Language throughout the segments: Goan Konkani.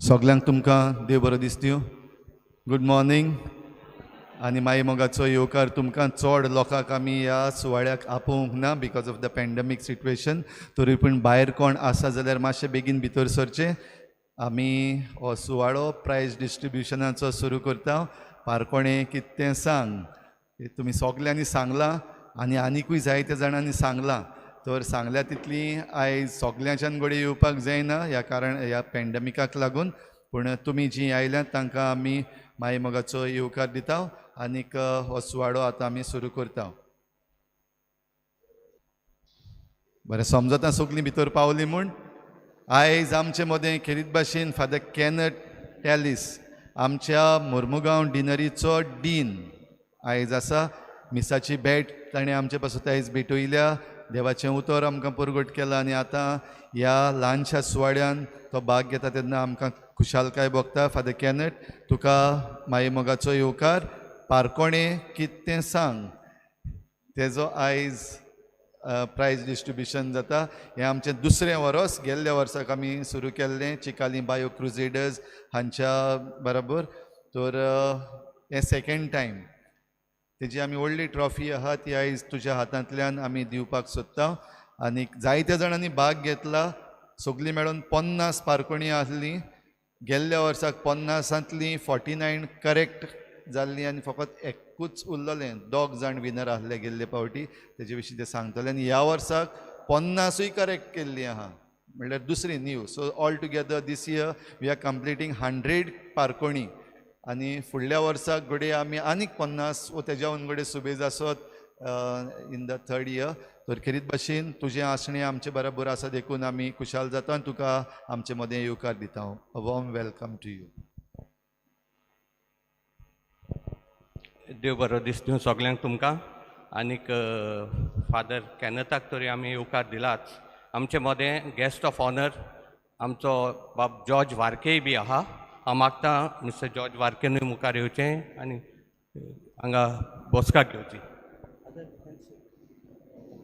सगल्यांक तुमकां देव बरो दिसता. गुड मॉर्निंग आनी माई मोगाचो येवकार तुमकां. चड लोकांक आमी ह्या सुवाळ्याक आपोवंक ना because of the pandemic situation. तरी पूण भायर कोण आसा जाल्यार मातशें बेगीन भितर सरचें. आमी हो सुवाळो प्रायज डिस्ट्रिब्युशनाचो सुरू करता. पारकोणें कितें सांग तुमी सगल्यांनी सांगलां आनी आनिकूय जायत्या जाणांनी सांगलां. तर सांगल्या तितली आयज सगल्यांच्यान घडये येवपाक जायना ह्या कारण ह्या पॅन्डेमिकाक लागून. पूण तुमी जीं आयल्यात तांकां आमी माई मोगाचो येवकार दिता आनीक हो सुवाळो आतां आमी सुरू करता. बरें, समजता सगलीं भितर पावलीं म्हूण. आयज आमचे मदें खेरीत भाशेन फादर कॅनट टॅलिस आमच्या मोर्मुगांव डिनरीचो डीन आयज आसा. मिसाची भेट ताणें आमचे पासून आयज भेटयल्या, देवाचें उतर आमकां परगट केलां आनी आतां ह्या ल्हानशा सुवाळ्यान तो भाग घेता तेन्ना आमकां खुशालकाय भोगता. फादर कॅनट, तुका माई मोगाचो येवकार. पारकोणें कितें सांग तेजो आयज प्रायज डिस्ट्रिब्युशन जाता. हें आमचें दुसरें वर्स. गेल्ल्या वर्साक आमी सुरू केल्लें चिकाली बायो क्रुजेडर्स हांच्या बरोबर. तर हें सेकेंड टायम. तेजी आमी व्हडली ट्रॉफी आहा ती आयज तुज्या हातांतल्यान आमी दिवपाक सोदता. आनी जायत्या जाणांनी भाग घेतला. सगलीं मेळून 50 पारकोणी आसलीं. गेल्ल्या वर्साक 50तांतलीं 49 करेक्ट जाल्लीं आनी फकत एकूच उरलें. 2 जाण विनर आसले गेल्ले फावटी, तेजे विशीं ते सांगतले. आनी ह्या वर्साक 50ूय करेक्ट केल्ली आहा, म्हणल्यार दुसरी new. So all together this year we are completing 100 पारकोणी. आनी फुडल्या वर्साक घडये आमी आनीक 50 वो तेज्याहून घडये सुबेज आसत इन the third year. तर खेरीत भाशेन तुजें आसणें आमचे बरोबर आसा देखून आमी खुशाल जाता आनी तुका आमचे मदें येवकार दिता. A warm welcome to you. देव बरो दीस दिवं सगल्यांक तुमकां. आनीक फादर कॅनताक तरी आमी येवकार दिलाच. आमचे मदें गेस्ट ऑफ ऑनर आमचो बाब जॉर्ज वार्केय बी आहा. हांव मागता मिस्टर जॉर्ज वार्केनूय मुखार येवचें आनी हांगा बसका घेवची.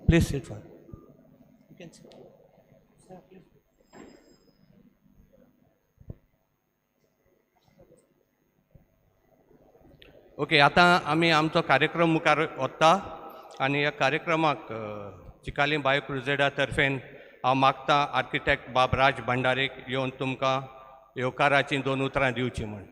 Please sit father. Okay, आतां आमी आमचो कार्यक्रम मुखार वता आनी ह्या कार्यक्रमाक चिकाली बायो क्रुजेडा तर्फेन हांव मागता आर्किटेक्ट बाब राज भंडारीक येवन तुमकां येवकाराचीं 2 उतरां दिवचीं म्हूण.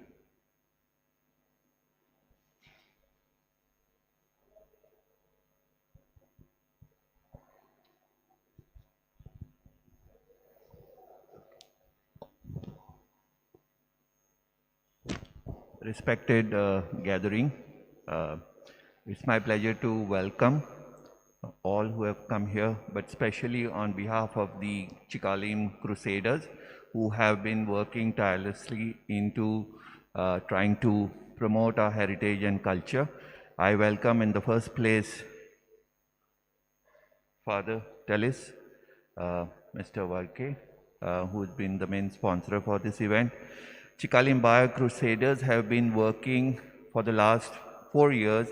Respected gathering, it's my pleasure to welcome all who have come here, but especially on behalf of the Chicalim Crusaders who have been working tirelessly into trying to promote our heritage and culture. I welcome in the first place Father Tellis, Mr. Varke, who has been the main sponsor for this event. Chicalim Bio Crusaders have been working for the last 4 years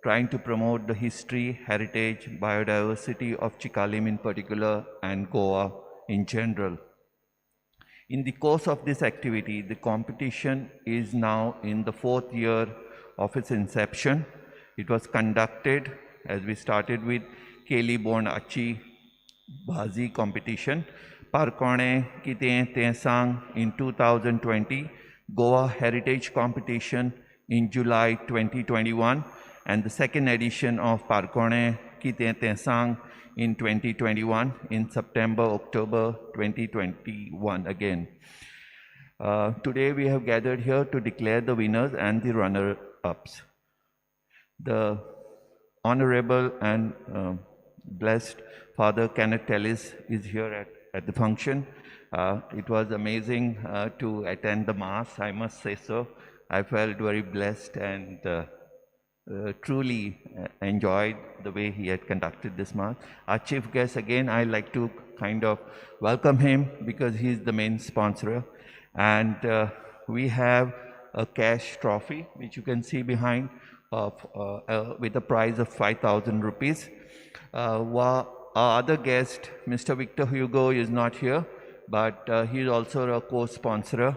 trying to promote the history, heritage, biodiversity of Chicalim in particular and Goa in general. In the course of this activity, the competition is now in the 4th year of its inception. It was conducted as we started with Keli Born Achi Bhazi competition, Parkone Kite Te Sang in 2020, Goa Heritage Competition in July 2021, and the second edition of Parkone Kite Te Sang in 2021 in September, October 2021 again. Today we have gathered here to declare the winners and the runner-ups. The Honorable and blessed Father Kenneth Tellis is here at the function. It was amazing to attend the Mass, I must say so. I felt very blessed and truly enjoyed the way he had conducted this Mass. Our chief guest, again, I like to kind of welcome him because he is the main sponsor. And we have a cash trophy, which you can see behind, of, with a prize of 5,000 rupees. Our other guest, Mr. Victor Hugo, is not here, but he is also a co-sponsor.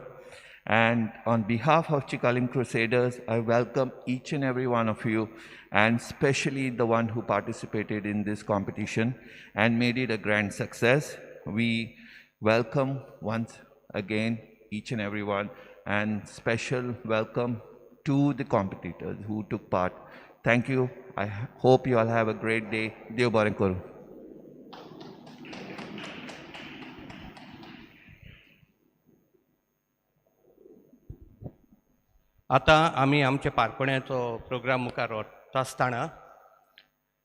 And on behalf of Chicalim Crusaders, I welcome each and every one of you, and especially the one who participated in this competition and made it a grand success. We welcome once again each and every one, and special welcome to the competitors who took part. Thank you. I hope you all have a great day. Dev Bareng Koru. आतां आमी आमच्या पारपण्याचो प्रोग्राम मुखार व्हरता आसतना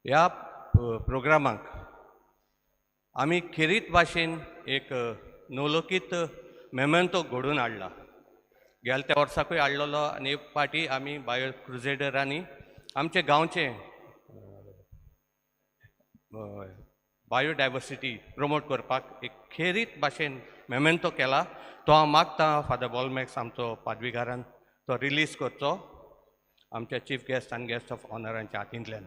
ह्या प्रोग्रामाक आमी खेरीत भाशेन एक नवलोकीत मेमेंतो घडोवन हाडला. गेल्या त्या वर्साकूय हाडलेलो आनी एक फावटी आमी बायो क्रुजेडरांनी आमचे गांवचे बायोडायवर्सिटी प्रमोट करपाक एक खेरीत भाशेन मेमेंतो केला. तो हांव मागता फादर बॉलमॅक्स आमचो पादवीगारान तो रिलीज करचो आमच्या चीफ गेस्ट आनी गेस्ट ऑफ ऑनरांच्या हातींतल्यान.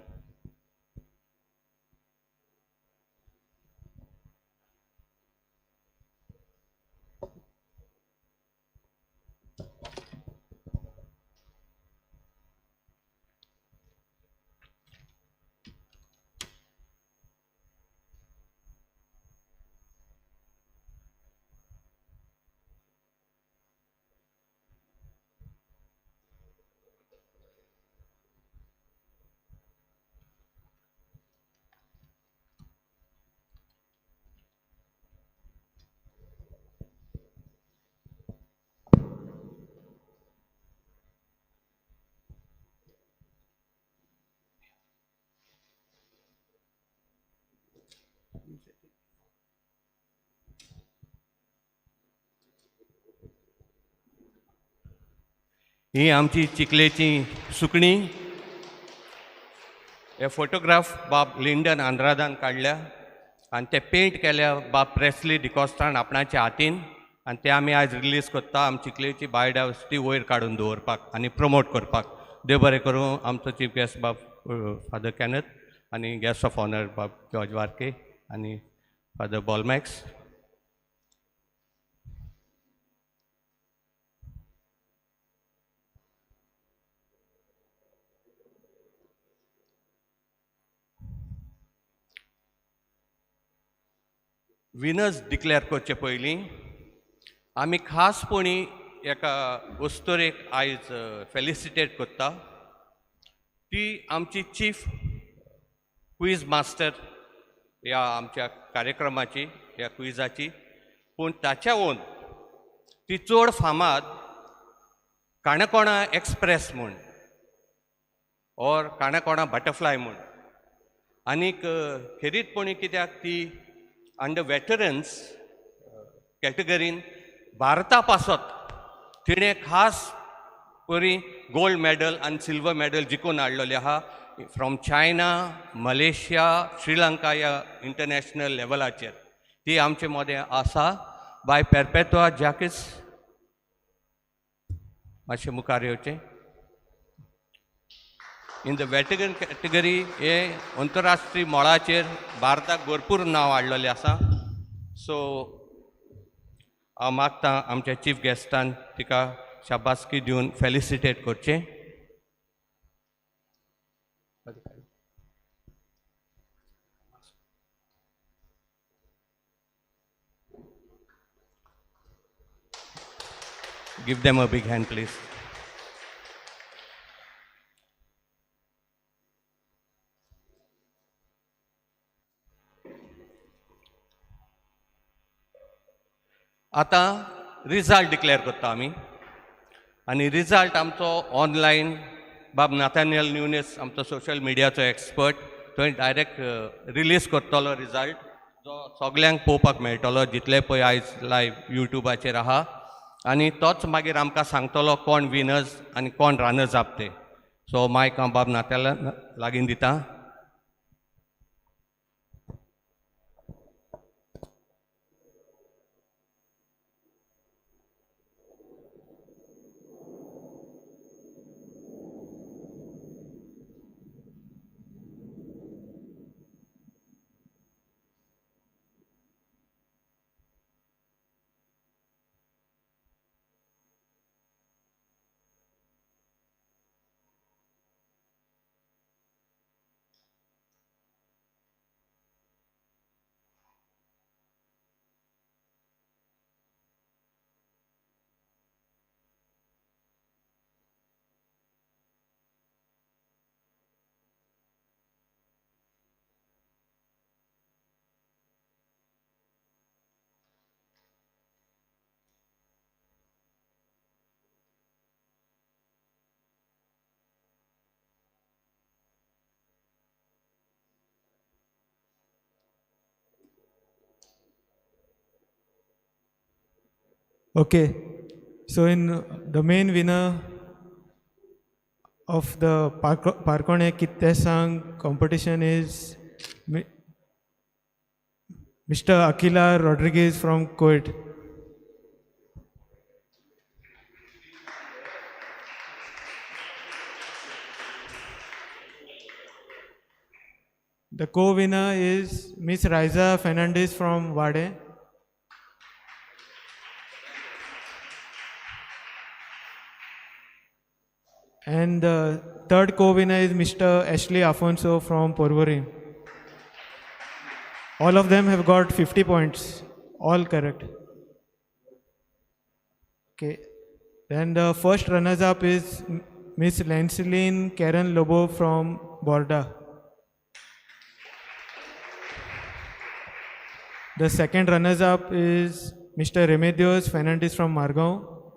ही आमची चिखलेची सुकणी. हे फोटोग्राफ बाब लिंडन आंद्रादान काडल्या आनी ते पेंट केल्या बाब प्रेस्ली डिकॉस्टान आपणाच्या हातीन, आनी ते आमी आयज रिलीज करता आमची चिखलेची बायोडायवर्सिटी वयर काडून दवरपाक आनी प्रमोट करपाक. देव बरें करूं आमचो चीफ गेस्ट बाब फादर कॅनथ आनी गेस्ट ऑफ ऑनर बाब जॉर्ज वार्के आनी फादर बॉलमॅक्स. विनर्स डिक्लेअर करचे पयलीं आमी खासपणी एका वस्तुरेक आयज फेलिसिटेट करता. ती आमची चीफ क्वीज मास्टर ह्या आमच्या कार्यक्रमाची, ह्या क्विजाची. पूण ताच्याहून ती चड फामाद काणकोणा एक्सप्रेस म्हूण ऑर काणकोणा बटरफ्लाय म्हूण, आनीक खेरीतपणी कित्याक ती अंडर वेटरन्स कॅटेगरीन भारता पासत तिणें खास परी गोल्ड मॅडल आनी सिल्वर मॅडल जिखून हाडलेलें आहा फ्रॉम चायना, मलेशिया, श्रीलंका ह्या इंटरनॅशनल लेवलाचेर. ती आमचे मदें आसा बाय पेरपेतुआ जाकीस. मातशें मुखार येवचें. इन the veteran category हे अंतरराष्ट्रीय मळाचेर भारताक भरपूर नांव हाडलेलें आसा. सो हांव मागता आमच्या चीफ गेस्टान तिका शाबासकी दिवन फेलिसिटेट करचें. Give them a big hand, please. आतां रिजल्ट डिक्लेअर करता आमी, आनी रिजल्ट आमचो ऑनलायन बाब नाथानियल न्यूनेस आमचो सोशल मिडियाचो एक्सपर्ट थंय डायरेक्ट रिलीज करतलो रिजल्ट, जो सगल्यांक पळोवपाक मेळटलो जितले पळय आयज लायव्ह युट्यूबाचेर आहा, आनी तोच मागीर आमकां सांगतलो कोण विनर्स आनी कोण रनर्स आप ते. सो मायक हांव बाब नात्याला लागीं दिता. Okay, so in the main winner of the Parkone Kitte Sang competition is Mr. Aquila Rodriguez from Kuwait. The co-winner is Miss Raiza Fernandez from Wade. And the third co-winner is Mr. Ashley Afonso from Porvorim. All of them have got 50 points, all correct. Okay. Then the first runners-up is Miss Lanceline Karen Lobo from Borda. The second runners-up is Mr. Remedios Fernandez from Margao.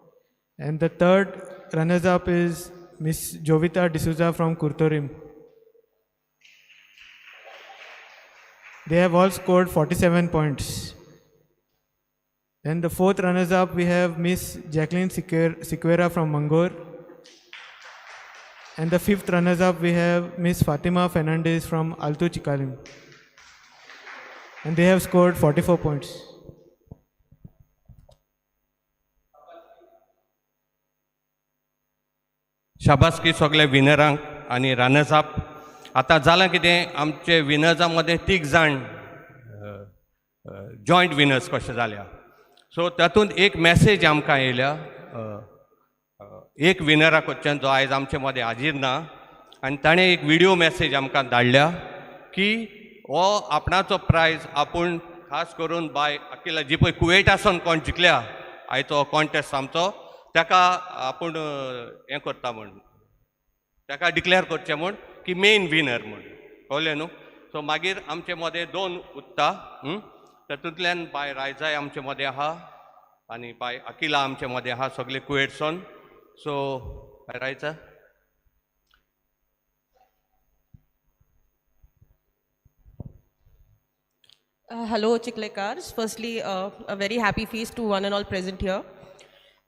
And the third runners-up is Miss Jovita D'Souza from Curtorim. They have all scored 47 points. Then the fourth runners-up, we have Miss Jacqueline Siqueira from Mangor. And the fifth runners-up, we have Miss Fatima Fernandez from Alto Chicalim. And they have scored 44 points. शाबासकी सगळे विनरांक आनी रनर्स अप. आतां जालां कितें, आमचे विनर्सां मदें तीग जाण जॉयंट विनर्स कशे जाल्या. सो तातूंत एक मॅसेज आमकां येयल्या एक विनरा कडच्यान जो आयज आमचे मदें हाजीर ना, आनी ताणें एक विडियो मॅसेज आमकां धाडल्या की हो आपणाचो प्रायज आपूण खास करून बाय अकिला जी पळय कुवेटासून कोण जिखल्या आयचो कॉन्टेस्ट आमचो ताका आपूण हें करता म्हूण, ताका डिक्लेअर करचें म्हूण की मेन विनर म्हूण, कळ्ळें न्हू. सो मागीर आमचे मदें दोन उरता, तातूंतल्यान बाय रायजाय आमचे मदें आहा आनी बाय अकिला आमचे मदें आहा, सगळे कुवेटसून. So bye रायजा. Hello Chiklekars. Firstly, a very happy feast to one and all present here.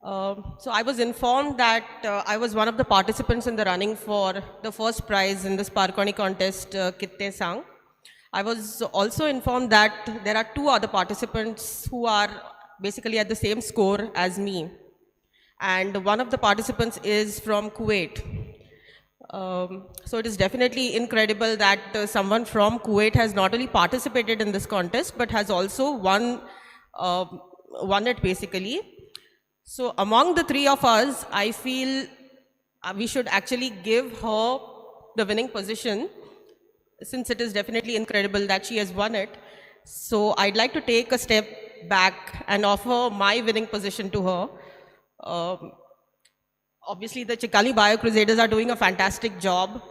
So I was informed that I was one of the participants in the running for the first prize in this Parkoni contest, Kitte Sang. I was also informed that there are two other participants who are basically at the same score as me. And one of the participants is from Kuwait. So it is definitely incredible that someone from Kuwait has not only participated in this contest, but has also won it basically. So among the three of us, I feel we should actually give her the winning position, since it is definitely incredible that she has won it. So I'd like to take a step back and offer my winning position to her. Obviously, the Chicalim Bio Crusaders are doing a fantastic job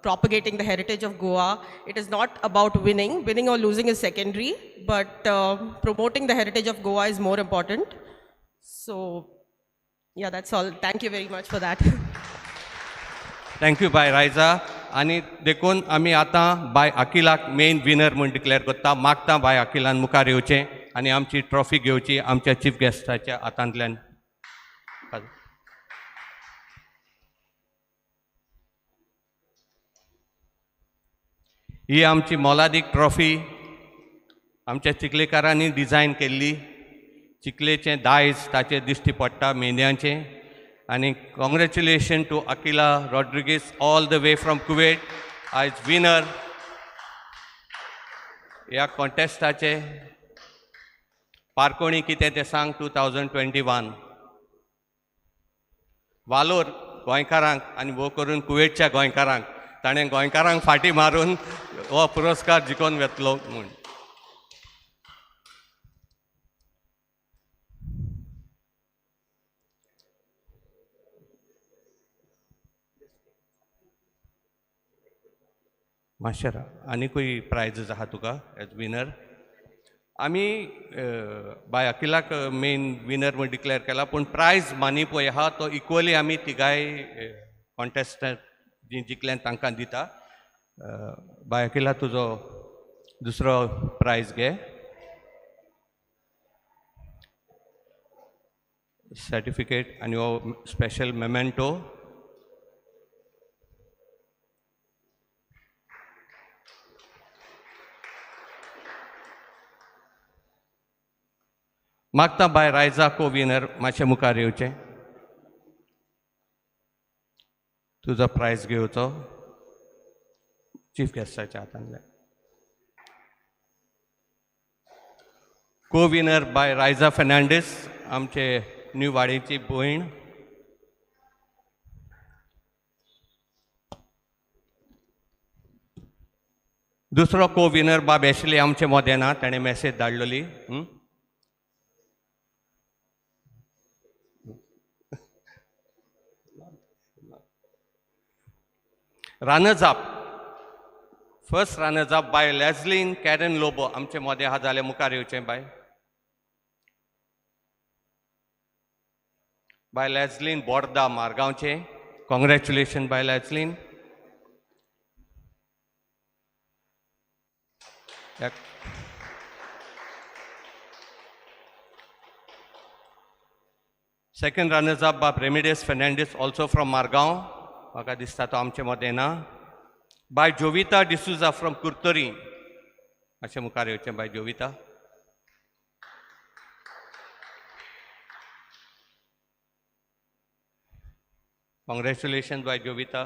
propagating the heritage of Goa. It is not about winning. Winning or losing is secondary, but promoting the heritage of Goa is more important. So, yeah, that's all. Thank you very much for that. Thank you, Bhai Raiza. आनी देखून आमी आतां बाय अकिलाक मेन विनर म्हूण डिक्लेअर करता. मागता बाय अकिलान मुखार येवचें आनी आमची ट्रॉफी घेवची आमच्या चीफ गेस्टाच्या हातांतल्यान. ही आमची मोलादीक ट्रॉफी आमच्या चिखलेकारांनी डिझायन केल्ली. चिखलेचें दायज ताचेर दिश्टी पडटा मेंद्यांचें. आनी congratulation to Akila Rodrigues all the way from Kuwait, आयज विनर ह्या कॉन्टेस्टाचे. पारकोणी कितें तें सांग 2021. वालोर गोंयकारांक आनी वो करून कुवेटच्या गोंयकारांक, ताणें गोंयकारांक फाटीं मारून हो पुरस्कार जिखोवन वेतलो म्हूण. मातशें आनीकूय प्रायजीस आहा तुका एज विनर. आमी बाय अकिलाक मेन विनर म्हूण डिक्लेअर केला, पूण प्रायज मनी पळय आहा तो इक्वली आमी तिगाय कॉन्टेस्टंट जी जिखल्यान तांकां दिता. बाय अकिला तुजो दुसरो प्रायज घे. सर्टिफिकेट आनी हो स्पेशल मेमेंटो. मागता बाय रायजा को विनर मातशें मुखार येवचें, तुजो प्रायज घेवचो चीफ गेस्टाच्या हातांतल्यान. को विनर बाय रायजा फेर्नांडीस, आमचे न्यू वाडेची भयण. दुसरो को विनर बाब एशली आमचे मदें ना, ताणें message धाडलेली. Runners up, first runners up by Leslin Karen Lobo, आमचे मदें आहा जाल्यार मुखार येवचें बाय. बाय लॅझलीन बोर्दा मारगांवचे, कॉंग्रॅच्युलेशन बाय लॅझलीन. सेकंड रनर्स अप बाब रेमिडियस फेर्नांडीस, ऑल्सो फ्रॉम मारगांव, म्हाका दिसता तो आमचे मदें ना. बाय जोविता डिसूजा फ्रॉम कुर्तोरी, मातशें मुखार येवचें बाय जोविता. कॉंग्रॅच्युलेशन बाय जोविता.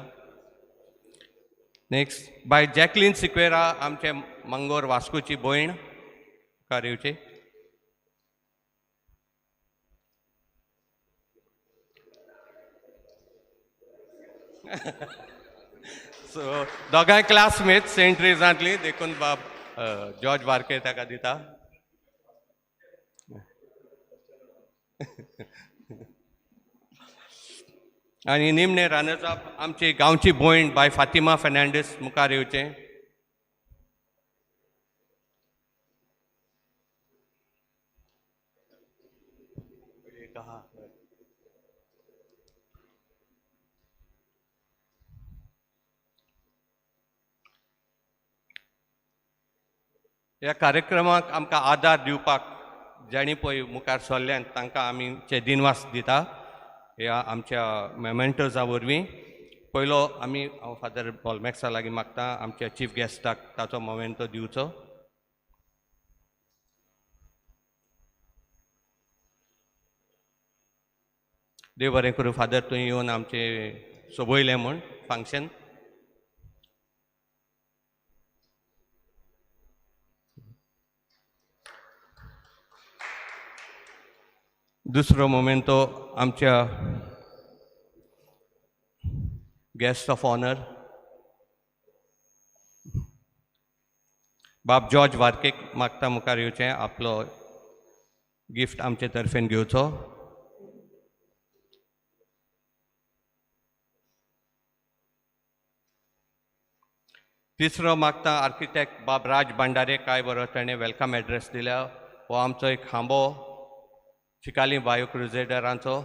नेक्स्ट बाय जॅकलीन सिक्वेरा, आमचे मंगोर वास्कोची भयण, मुखार येवचें. सो दोगांय क्लासमेट सेंट रेजांतली, देखून बाब जॉर्ज वार्के ताका दिता. आनी निमणे रनर्स अप आमची गांवची भयण बाय फातिमा फेर्नांडीस, मुखार येवचें. ह्या कार्यक्रमाक आमकां आदार दिवपाक जाणी पळय मुखार सरल्यान तांकां आमी चे दिनवास दिता ह्या आमच्या मेमेंटोजा वरवीं. पयलो आमी हांव फादर बॉलमॅक्सा लागीं मागता आमच्या चीफ गेस्टाक ताचो मोमेंटो दिवचो. देव बरें करूं फादर, तुवें येवन आमचें सोबयलें म्हूण फंक्शन. दुसरो मोमेंटो आमच्या गेस्ट ऑफ ऑनर बाब जॉर्ज वार्केक मागता मुखार येवचें, आपलो गिफ्ट आमचे तर्फेन घेवचो. तिसरो मागता आर्किटेक्ट बाब राज भांडारे, काय बरो ताणें welcome address दिल्या. हो आमचो एक खांबो चिकाली बायो क्रुजेडरांचो.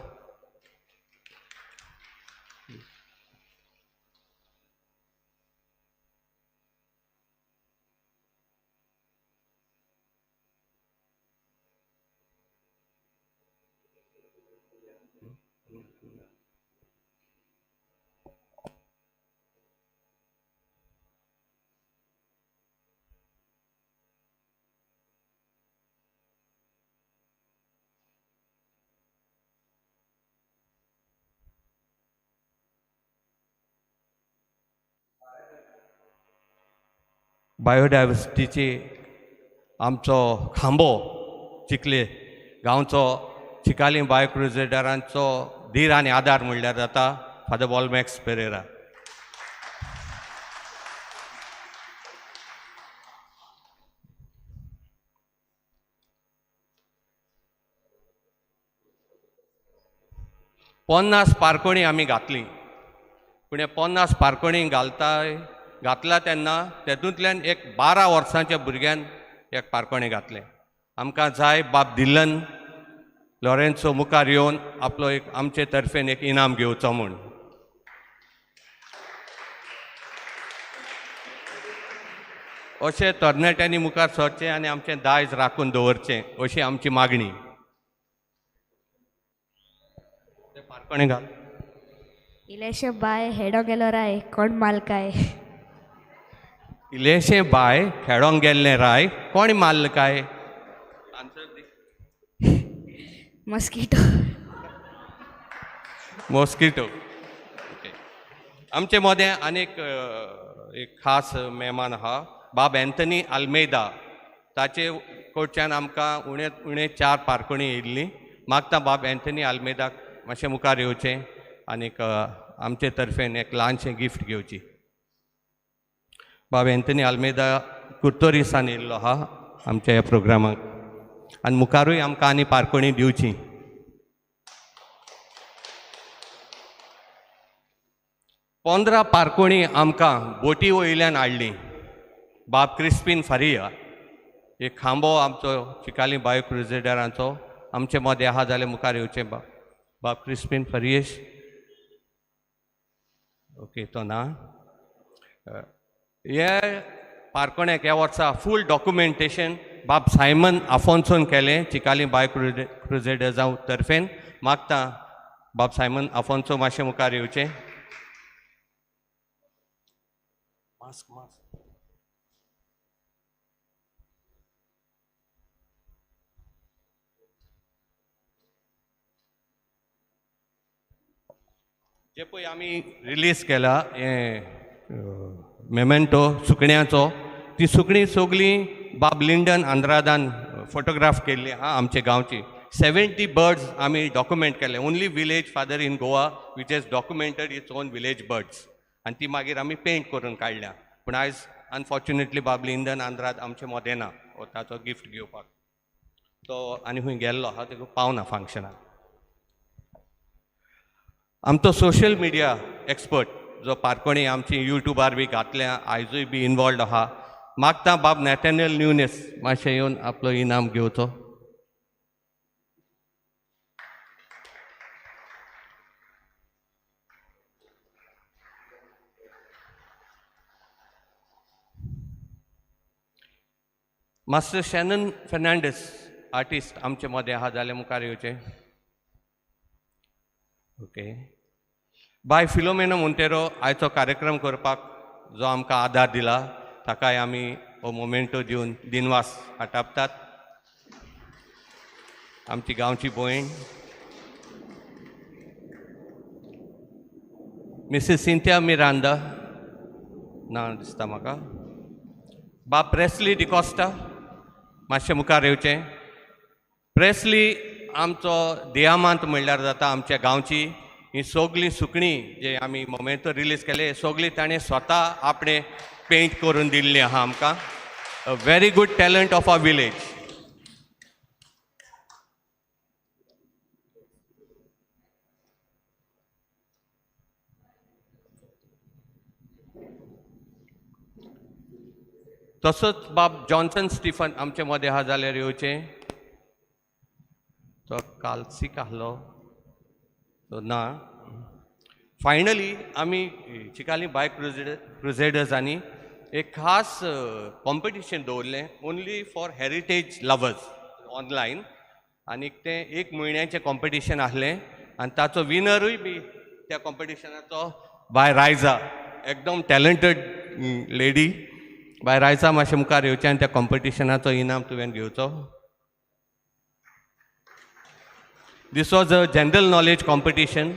बायोडायवर्सिटीची आमचो खांबो चिखले गांवचो चिकाली बायो क्रुजेडरांचो धीर आनी आदार म्हणल्यार जाता फादर बॉलमॅक्स पेरेरा. पन्नास पारकोणी आमी घातली, पूण 50 पारकोणी घातला तेन्ना तेतूंतल्यान एक 12 वर्सांच्या भुरग्यान एक पारकोणी घातलें. आमकां जाय बाब दिल्लन लॉरेन्सो मुखार येवन आपलो एक आमचे तर्फेन एक इनाम घेवचो म्हूण. अशें तरणाट्यांनी मुखार सरचें आनी आमचें दायज राखून दवरचें अशी आमची मागणी. पारकोणें घाल. इलेशें बाय हेडो गेलो राय कोण माल काय. इल्लेशें बाय खेळोंक गेल्लें राय कोण मारलें काय? आन्सर दी. मॉस्किटो. मॉस्किटो. ओके. आमचे मदें आनीक एक खास मेहमान आहा, बाब एंथनी आल्मेदा. ताचे कडच्यान आमकां उणेंत उणें 4 पारकोणी येयल्लीं. मागता बाब एंथनी आल्मेदाक मातशें मुखार येवचें आनीक आमचे तर्फेन एक ल्हानशें गिफ्ट घेवची. बाब एंथनी आल्मेदा कुर्तोरीसान येयल्लो आहा आमच्या ह्या प्रोग्रामाक आनी मुखारूय आमकां आनी पारकोणी दिवची. 15 पारकोणी आमकां बोटी वयल्यान हाडली बाब क्रिस्पीन फारिया. एक खांबो आमचो चिकाली बायो क्रुजेडरांचो आमचे मदें आहा जाल्यार मुखार येवचें बाब क्रिस्पीन फारियेश. ओके, तो ना. हे पारकोण्याक ह्या वर्सा फूल डॉक्युमेंटेशन बाब सायमन आफोन्सोन केलें चिकाली बाय क्रुजेडर्सां तर्फेन. मागता बाब सायमन आफोन्सो मातशें मुखार येवचें. Mask mask. जे पळय आमी रिलीज केला हें मेमेंटो सुकण्याचो, ती सुकणीं सगळीं बाब लिंडन आंद्रादान फोटोग्राफ केल्ली आहा आमचे गांवची. 70 बर्ड्स आमी डॉक्युमेंट केले. Only village father in Goa which has documented its own village birds. आनी ती मागीर आमी पेंट करून काडल्या. पूण आयज अनफॉर्च्युनेटली बाब लिंडन आंद्राद आमचे मदें ना हो ताचो गिफ्ट घेवपाक. तो आनी खूंय गेल्लो आहा, ताका पावना फंक्शनाक. आमचो सोशल मिडिया एक्सपर्ट जो पारकोणी आमची युट्यूबार बी घातल्या, आयजूय बी इनवॉल्ड आहा, मागता बाब नॅथॅनियल न्यूनेस मातशें येवन आपलो इनाम घेवचो. मास्टर शॅनन फेर्नांडीस आर्टिस्ट आमचे मदें आहा जाल्यार मुखार येवचें. ओके. बाय फिलोमेना मोंतेरो आयचो कार्यक्रम करपाक जो आमकां आदार दिला ताकाय आमी हो मोमेंटो दिवन दिनवास आटापतात. आमची गांवची भयण मिसीस सिंथिया मिरांदा ना दिसता म्हाका. बाब प्रेस्ली डिकॉस्टा मातशें मुखार येवचें. प्रेस्ली आमचो दियामांत म्हणल्यार जाता आमच्या गांवची. ही सगळीं सुकणीं जे आमी मोमेंटो रिलीज केले सगळीं ताणें स्वता आपणें पेंट करून दिल्ली आहा आमकां. A very good talent of our village. तसोच बाब जॉन्सन स्टिफन आमचे मदें आहा जाल्यार येवचें. तो कालसीक आहलो तो ना. फायनली आमी चिकाली बाय क्रुजेडर्सांनी एक खास कॉम्पिटिशन दवरलें only for heritage lovers online. आनीक तें 1 म्हयन्याचें कॉम्पिटिशन आसलें आनी ताचो विनरूय बी त्या कॉम्पिटिशनाचो बाय रायजा, एकदम टॅलंटेड लेडी. बाय रायजा मातशें मुखार येवचें आनी त्या कॉम्पिटिशनाचो इनाम तुवें घेवचो. This was a general knowledge competition.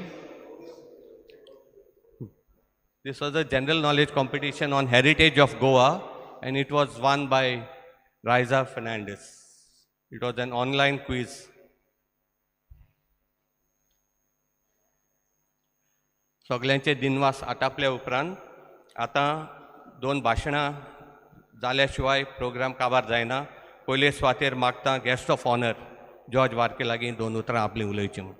This was a general knowledge competition on heritage of Goa, and it was won by Raiza Fernandez. It was an online quiz. सगल्यांचे दिनवास आटापल्या उपरांत आतां 2 भाशणां जाल्या शिवाय प्रोग्राम काबार जायना. पयले सुवातेर मागता guest of honour George Varkey लागीं 2 उतरां आपलीं उलोवचीं म्हूण.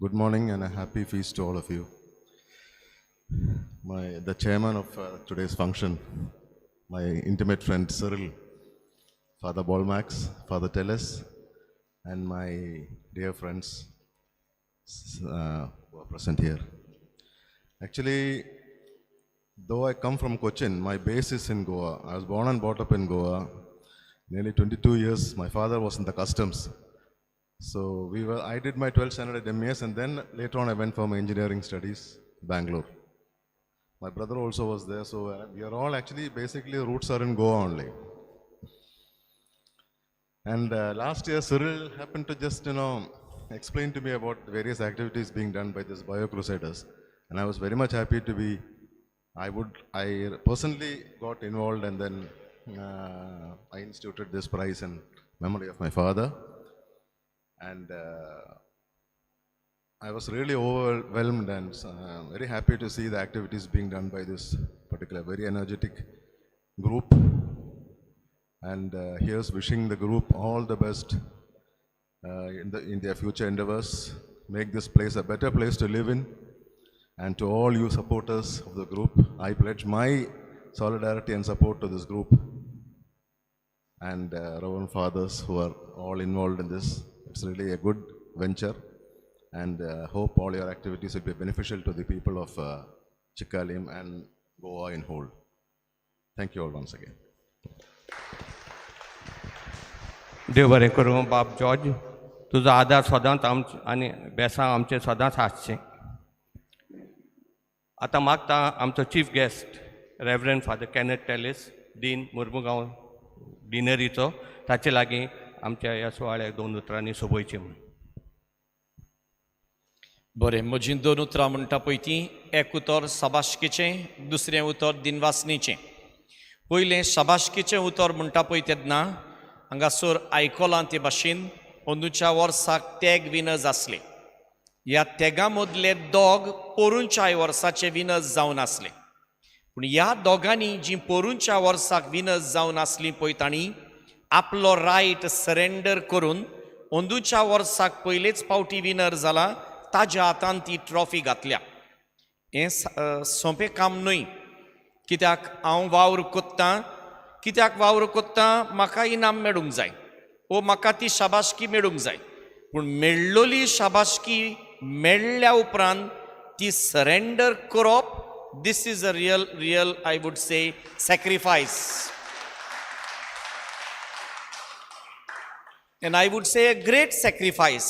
Good morning and a happy feast to all of you. The chairman of today's function, my intimate friend Cyril, Father Bolmax, Father Telles, and my dear friends who are present here. Actually, Though I come from Cochin, my base is in Goa. I was born and brought up in Goa. Nearly 22 years, my father was in the customs. So I did my 12th standard at MES, and then later on I went for my engineering studies, Bangalore. My brother also was there, so we are all actually basically roots are in Goa only. And last year, Cyril happened to just, explain to me about various activities being done by this BioCrusaders. And I was very much happy to be, I personally got involved, and then I instituted this prize in memory of my father. And I was really overwhelmed and very happy to see the activities being done by this particular very energetic group. And here's wishing the group all the best in their future endeavors. Make this place a better place to live in. And to all you supporters of the group, I pledge my solidarity and support to this group and Reverend Fathers who are all involved in this. It's really a good venture, and hope all your activities will be beneficial to the people of Chicalim and Goa in whole. Thank you all once again. देव बरें करूं बाब जॉर्ज, तुजो आदार सदांच आमचे आनी बेसांव आमचें सदांच आसचें. आतां मागता आमचो chief guest reverend father Kenneth Teles, dean Mormugao डिनरीचो, ताचे लागीं आमच्या ह्या सुवाळ्याक दोन उतरांनी सोबोवचें म्हूण. बरें, म्हजीं दोन उतरां म्हणटा पळय तीं, एक उतर शाबासकेचें, दुसरें उतर दिनवासणेचें. पयलें शाबासकेचें उतर म्हणटा पळय तेन्ना हांगासर आयकलां ते भाशेन अंदूच्या वर्साक तेग विनर्स आसले. ह्या तेगां मदले दोग पोरूंच्याय वर्साचे विनर्स जावन आसले. पूण ह्या दोगांनी जीं पोरूंच्या वर्साक विनर्स जावन आसलीं पळय तांणी आपलो रायट सरेंडर करून अंदूच्या वर्साक पयलेच फावटी विनर जाला ताज्या हातान ती ट्रॉफी घातल्या. हें सोंपें काम न्हय. कित्याक हांव वावर कोत्तां, कित्याक वावर कोत्तां, म्हाका इनाम मेळूंक जाय ओ म्हाका ती शाबासकी मेळूंक जाय. पूण मेळ्ळोली शाबासकी मेळ्ळ्या उपरांत ती सरेंडर करप, this is a real real I would say sacrifice. And I would say a great sacrifice,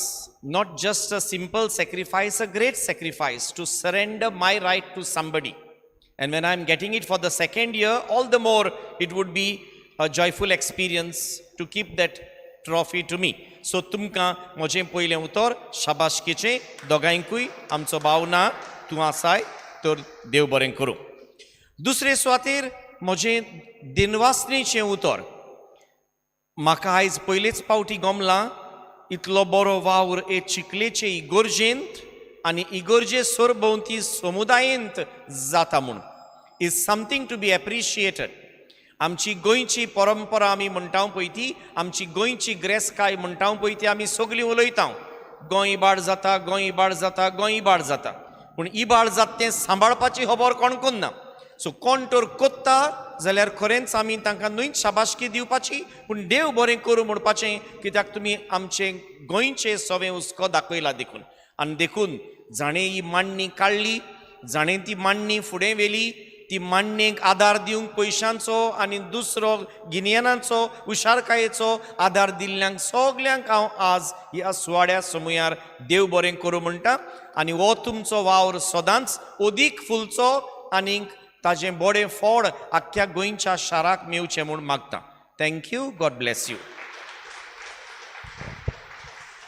not just a simple sacrifice, a great sacrifice to surrender my right to somebody. And when I'm getting it for the second year, all the more it would be a joyful experience to keep that trophy to me. So तुमकां म्हजें पयलें उतर शाबासकेचें, दोगांयकूय आमचो भाव ना, तूं आसाय तर देव बरें करूं. दुसरे सुवातेर म्हजें दिनवासणेचें उतर, म्हाका आयज पयलेच फावटी गमलां इतलो बरो वावर हे चिखलेचे इगोर्जेंत आनी इगोर्जे सरभोंवती समुदायेंत जाता म्हूण. Is something to be appreciated. आमची गोंयची परंपरा आमी म्हणटा पळय ती, आमची गोंयची ग्रेसकाय म्हणटा पळय ती आमी सगळीं उलयता. गोंय इबाड जाता, गोंय इबाड जाता, गोंय इबाड जाता, पूण इबाड जाता तें सांबाळपाची खबर कोण कोन्ना. सो कोण तर कोत्ता जाल्यार खरेंच आमी तांकां न्हय शाबासकी दिवपाची, पूण देव बरें करूं म्हणपाचें, कित्याक तुमी आमचें गोंयचें सवें हुस्को दाखयला देखून. आनी देखून जाणें ही मांडणी काडली, जाणें ती मांडणी फुडें व्हेली, ती मांडणेक आदार दिवंक पयशांचो आनी दुसरो गिन्यानाचो हुशारकायेचो आदार दिल्ल्यांक सगल्यांक हांव आज ह्या सुवाळ्या समयार देव बरें करूं म्हणटा. आनी हो तुमचो वावर सदांच अदीक फुलचो आनीक ताजें बरें फळ आख्ख्या गोंयच्या शाराक मेवचें म्हूण मागता. Thank you, God bless you.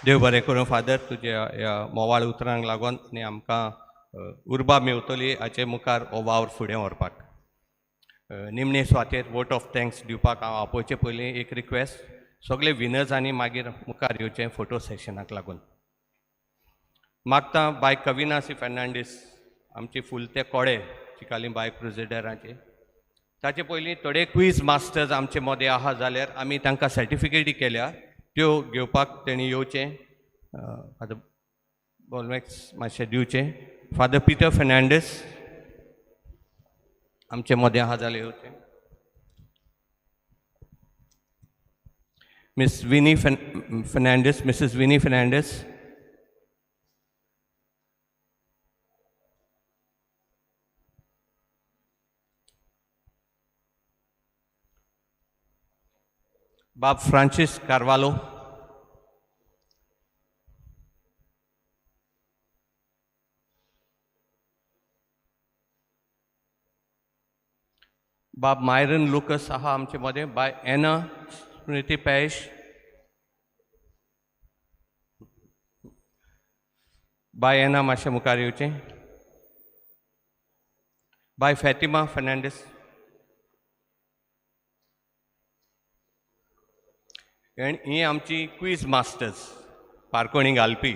देव बरें करूं फादर, तुज्या ह्या मोवाळ उतरांक लागून आनी आमकां उर्बा मेवतली हाचे मुखार हो वावर फुडें व्हरपाक. निमणे सुवातेर वोट ऑफ thanks दिवपाक हांव आपोवचे पयलीं एक रिक्वेस्ट, सगळे विनर्सांनी मागीर मुखार येवचें फोटो सेशनाक लागून. मागता बाय कविना सी फेर्नांडीस, आमचे फुलते कोडे चिकालीम बाय क्रुजेडराचे. ताचे पयलीं थोडे क्वीज मास्टर्स आमचे मदें आहा जाल्यार आमी तांकां सर्टिफिकेटी केल्या, त्यो घेवपाक तेणी येवचें. फादर बोलमॅक्स मातशें दिवचें. फादर पिटर फेर्नांडीस आमचे मदें आहा जाल्यार येवचें. Miss Winnie Fernandes, Mrs Winnie Fernandes. बाब फ्रांसीस कार्वालो, बाब मायरन लुकस आहा आमचे मदें, बाय एना स्मृती पेश, बाय एना मातशें मुखार येवचें, बाय फॅतिमा फर्नांडीस. आनी ही आमची क्वीज मास्टर्स पारकोणी घालपी.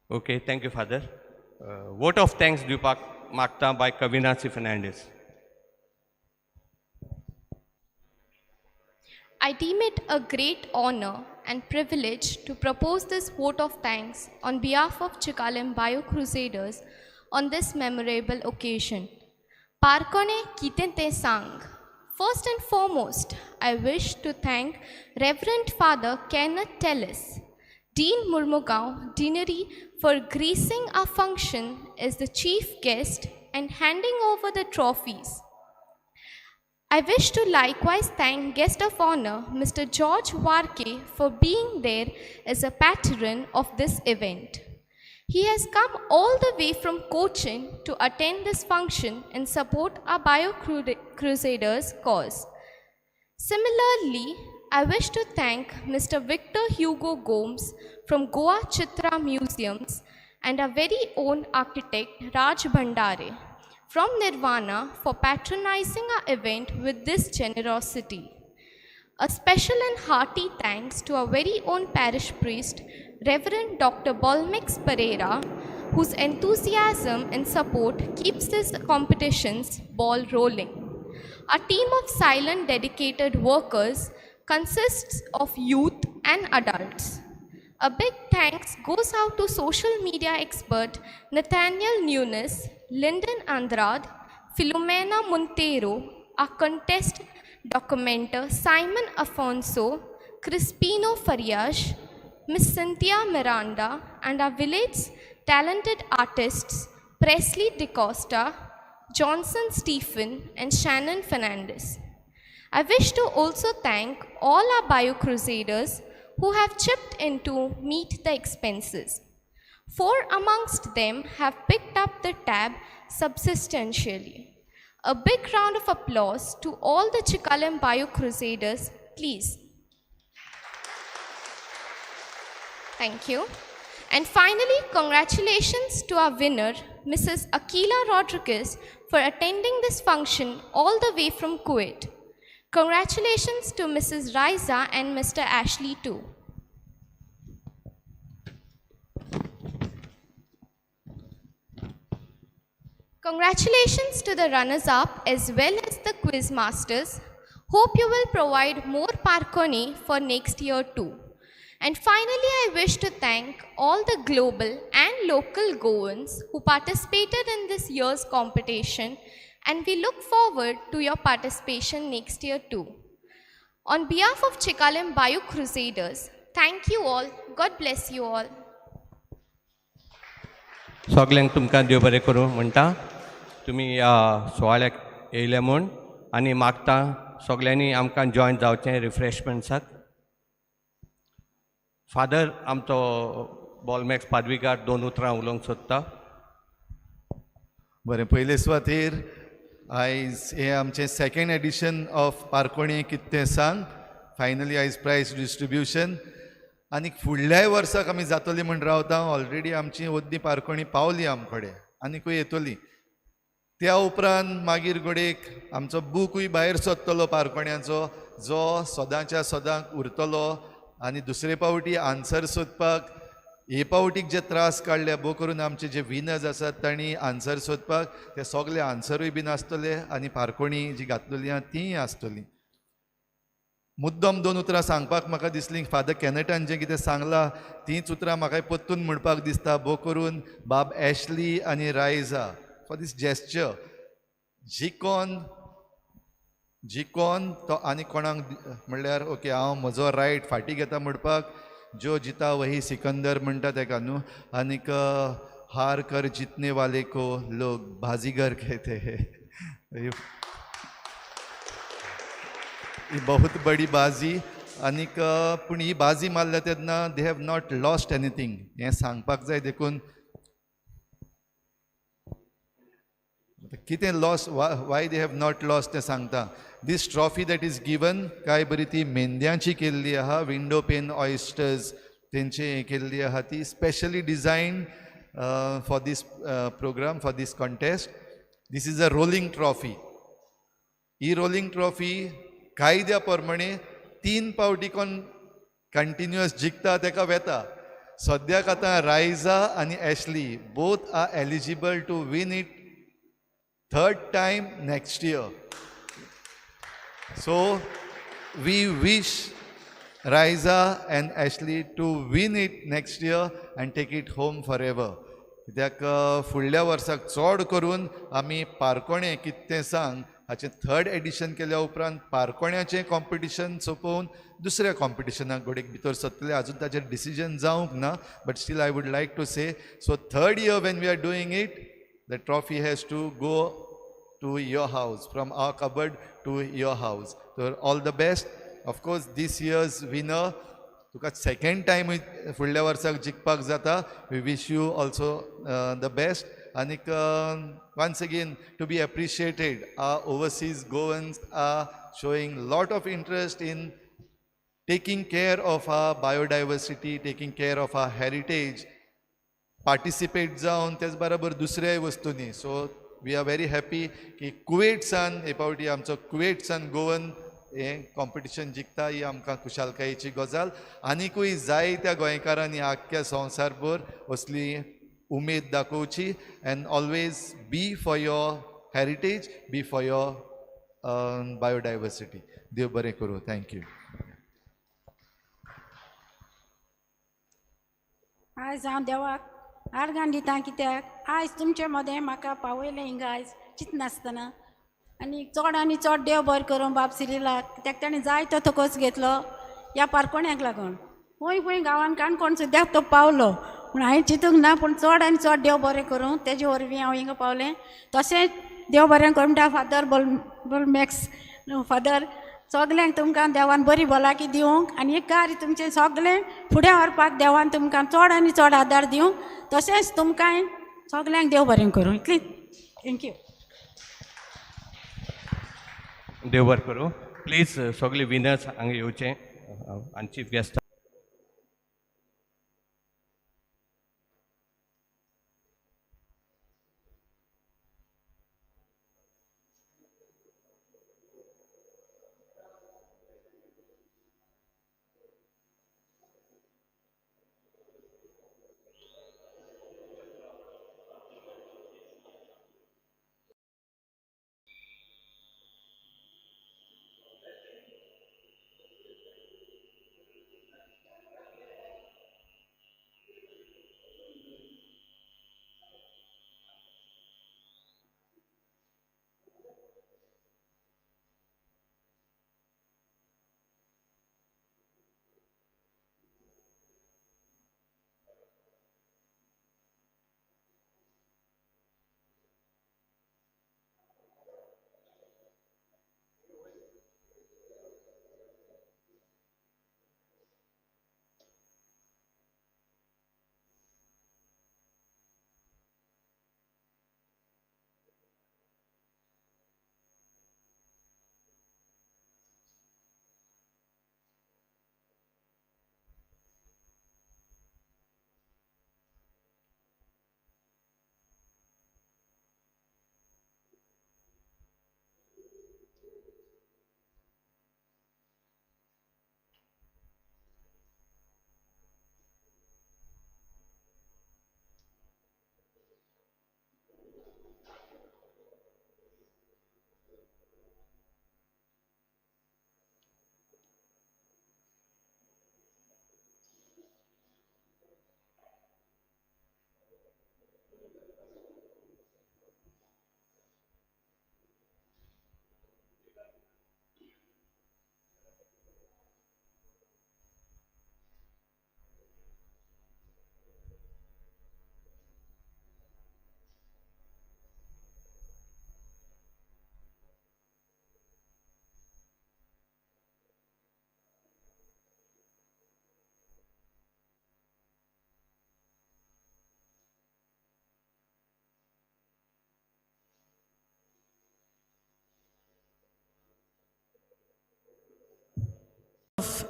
Okay, thank you father. Vote of thanks दिवपाक मागता बाय कविनासी Fernandes. I deem it a great honor and privilege to propose this vote of thanks on behalf of Chicalim Bio Crusaders on this memorable occasion. Parkone kiten te sang. First and foremost, I wish to thank Reverend Father Kenneth Tellis, Dean Mormugao Deanery, for gracing our function as the chief guest and handing over the trophies. I wish to likewise thank guest of honor, Mr. George Varkey, for being there as a patron of this event. He has come all the way from Cochin to attend this function and support our Bio Crusaders cause. Similarly, I wish to thank Mr. Victor Hugo Gomes from Goa Chitra Museums and our very own architect Raj Bhandare from Nirvana for patronizing our event with this generosity. A special and hearty thanks to our very own parish priest, Reverend Dr. Bolmex Pereira, whose enthusiasm and support keeps this competition's ball rolling. Our team of silent, dedicated workers consists of youth and adults. A big thanks goes out to social media expert Nathaniel Nunes, Lyndon Andrade, Filomena Montero, our contest documenter Simon Afonso, Crispino Farias, Miss Cynthia Miranda, and our village's talented artists Presley DeCosta, Johnson Stephen, and Shannon Fernandez. I wish to also thank all our Bio Crusaders who have chipped in to meet the expenses. 4 amongst them have picked up the tab substantially. A big round of applause to all the Chicalim Bio Crusaders, please. Thank you. And finally, congratulations to our winner, Mrs. Akila Rodriguez, for attending this function all the way from Kuwait. Congratulations to Mrs. Riza and Mr. Ashley too. Congratulations to the runners-up as well as the quiz masters. Hope you will provide more Parkoni for next year too. And finally, I wish to thank all the global and local Goans who participated in this year's competition, and we look forward to your participation next year too. On behalf of Chicalim Bio Crusaders, thank you all. God bless you all. सगल्यांक तुमकां देव बरें करूं म्हणटा. तुमी ह्या सुवाळ्याक येयले म्हूण आनी मागता सगल्यांनी आमकां जॉयन जावचें रिफ्रेशमेंट्साक. फादर आमचो बॉलमॅक्स पादवीकार दोन उतरां उलोवंक सोदता. बरें, पयले सुवातेर आयज हें आमचें सेकेंड एडिशन ऑफ पारकोणी कितें सांग, फायनली आयज प्रायज डिस्ट्रिब्युशन. आनी फुडल्याय वर्साक आमी जातली म्हूण रावता. ऑलरेडी आमची ओद्दी पारकोणी पावली आमकडे आनीकूय येतली. त्या उपरांत मागीर घडयेक आमचो बुकूय भायर सोदतलो पारकोण्याचो, जो सदांच्या सदांक उरतलो. आनी दुसरे पावटी आन्सर सोदपाक हे पावटीक जे त्रास काडले भो करून आमचे जे विनर्स आसात तांणी आन्सर सोदपाक ते सगळे आन्सरूय बीन आसतले आनी पारकोणी जी घातलेली आहा तीय आसतली. मुद्दम दोन उतरां सांगपाक म्हाका दिसलीं. फादर कॅनटान जें कितें सांगलां तींच उतरां म्हाका परतून म्हणपाक दिसता. भो करून बाब एशली आनी रायजा फॉर these gesture. जिकोन जिकोन तो आनी कोणाक म्हणल्यार ओके हांव म्हजो रायट फाटीं घेता म्हणपाक, जो जिता वही सिकंदर म्हणटा तेका न्हू. आनीक हार कर जीतने वाले को लोग बाजीगर कहते हैं. ही बहुत बडी बाजी आनीक पूण ही बाजी मारल्या तेन्ना they have not lost anything हें सांगपाक जाय. देखून कितें loss, why they have not lost तें सांगता. This trophy that is given काय बरी ती मेंद्यांची केल्ली आहा, विंडो पेन ऑयस्टर्स तेंचे हें केल्ली आहा, ती specially design for this program, for this contest. This is a rolling trophy. He rolling trophy कायद्या प्रमाणे 3 पावटी कोण कंटिन्युअस जिखता तेका वेता. सद्याक आतां रायजा आनी Ashley both are eligible to win it 3rd time next year. So we wish Raiza and Ashley to win it next year and take it home forever. कित्याक फुडल्या वर्साक चड करून आमी पारकोणें कितें तें सांग हाचें 3rd edition केल्या उपरांत पारकोण्याचें कॉम्पिटिशन सोंपोवन दुसऱ्या कॉम्पिटिशनाक घोडेक भितर सरतले. आजून ताचेर डिसिजन जावंक ना, but still I would like to say, so 3rd year when we are doing it, the trophy has to go to your house, from our cupboard to your house. So all the best. Of course, this year's winner, तुका 2nd time फुडल्या वर्साक जिखपाक जाता. We wish you also the best. आनीक once again to be appreciated, our overseas Goans are showing lot of interest in taking care of our biodiversity, taking care of our heritage, participate जावन तेच बराबर दुसऱ्याय वस्तूंनी. So we are very happy की कुवेटसान हे फावटी आमचो कुवेटसान गोवन हें कॉम्पिटिशन जिखता, ही आमकां खुशालकायेची गजाल. आनिकूय जायत्या गोंयकारांनी आख्ख्या संवसारभर असली उमेद दाखोवची and always be for your heritage, be for your biodiversity. देव बरें करूं. Thank you. आयज हांव देवाक आर्गां दिता कित्याक आयज तुमचे मदें म्हाका पावयलें हिंगा आयज चिंतनासतना. आनी चड आनी चड देव बरें करूं बाब सिरिलाक, कित्याक ताणें जायतो थकोस घेतलो ह्या पारकोण्याक लागून. खंय खंय गांवान काणकोण सुद्दां तो पावलो, पूण हांवें चिंतूंक ना, पूण चड आनी चड देव बरें करूं तेजे वरवीं हांव हिंगा पावलें. तशेंच देव बरें करूं म्हणटा फादर बोल मॅक्स फादर, सगल्यांक तुमकां देवान बरी भलायकी दिवंक आनी एक कार्य तुमचें सगळें फुडें व्हरपाक देवान तुमकां चड आनी चड आदार दिवंक. तशेंच तुमकांय सगल्यांक देव बरें करूं. इतलें. Thank you. देव बरें करूं. प्लीज सगळे विनर्स हांगा येवचे आनी chief guest.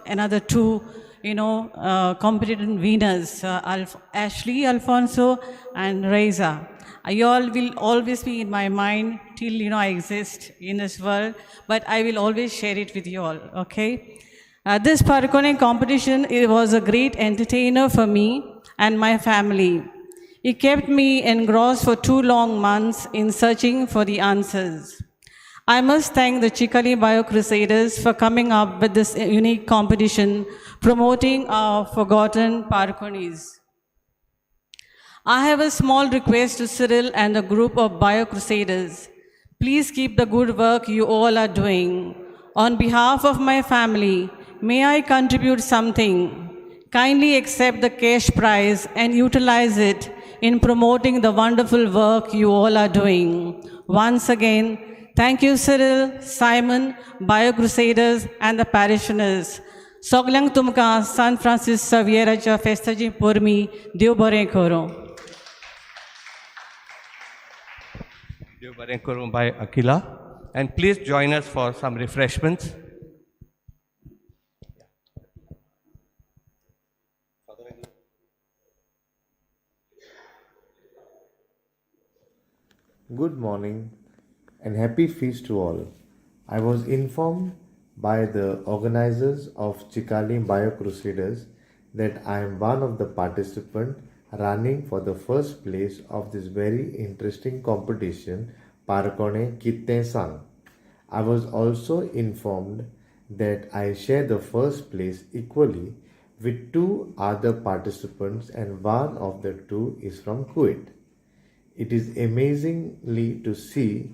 another two, competent winners, Ashley Alfonso and Raiza. You all will always be in my mind till, I exist in this world, but I will always share it with you all, okay? This Parkone competition, it was a great entertainer for me and my family. It kept me engrossed for 2 long months in searching for the answers. I must thank the Chicalim Bio Crusaders for coming up with this unique competition promoting our forgotten Parkonis. I have a small request to Cyril and the group of Bio Crusaders. Please keep the good work you all are doing. On behalf of my family, may I contribute something? Kindly accept the cash prize and utilize it in promoting the wonderful work you all are doing. Once again, thank you, Cyril, Simon, Bio Crusaders, and the parishioners. Soglang tumka San Francis Xavieraच्या फेस्ताची पोरमी देव बरें करूं. देव बरें करूं by Akila. And please join us for some refreshments. Good morning and happy feast to all. I was informed by the organizers of Chicalim Bio Crusaders that I am one of the participants running for the first place of this very interesting competition, Parkone Kitte Sang. I was also informed that I share the first place equally with 2 other participants, and one of the 2 is from Kuwait. It is amazingly to see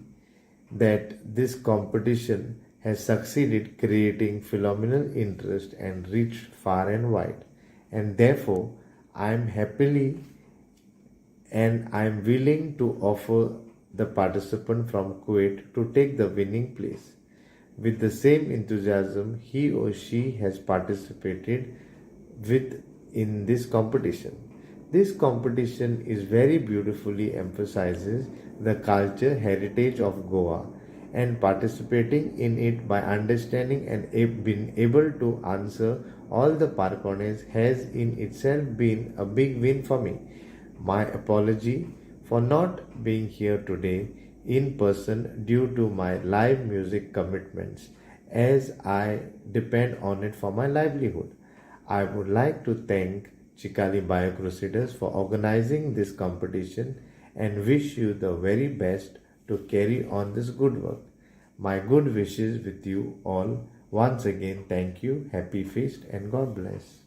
that this competition has succeeded creating phenomenal interest and reached far and wide, and therefore I am happily and I am willing to offer the participant from Kuwait to take the winning place. With the same enthusiasm he or she has participated with in this competition. This competition is very beautifully emphasizes the culture heritage of Goa, and participating in it by understanding and being able to answer all the Parkones has in itself been a big win for me. My apology for not being here today in person due to my live music commitments, as I depend on it for my livelihood. I would like to thank Chicalim Bio Crusaders for organizing this competition and wish you the very best to carry on this good work. My good wishes with you all. Once again, thank you. Happy feast and God bless.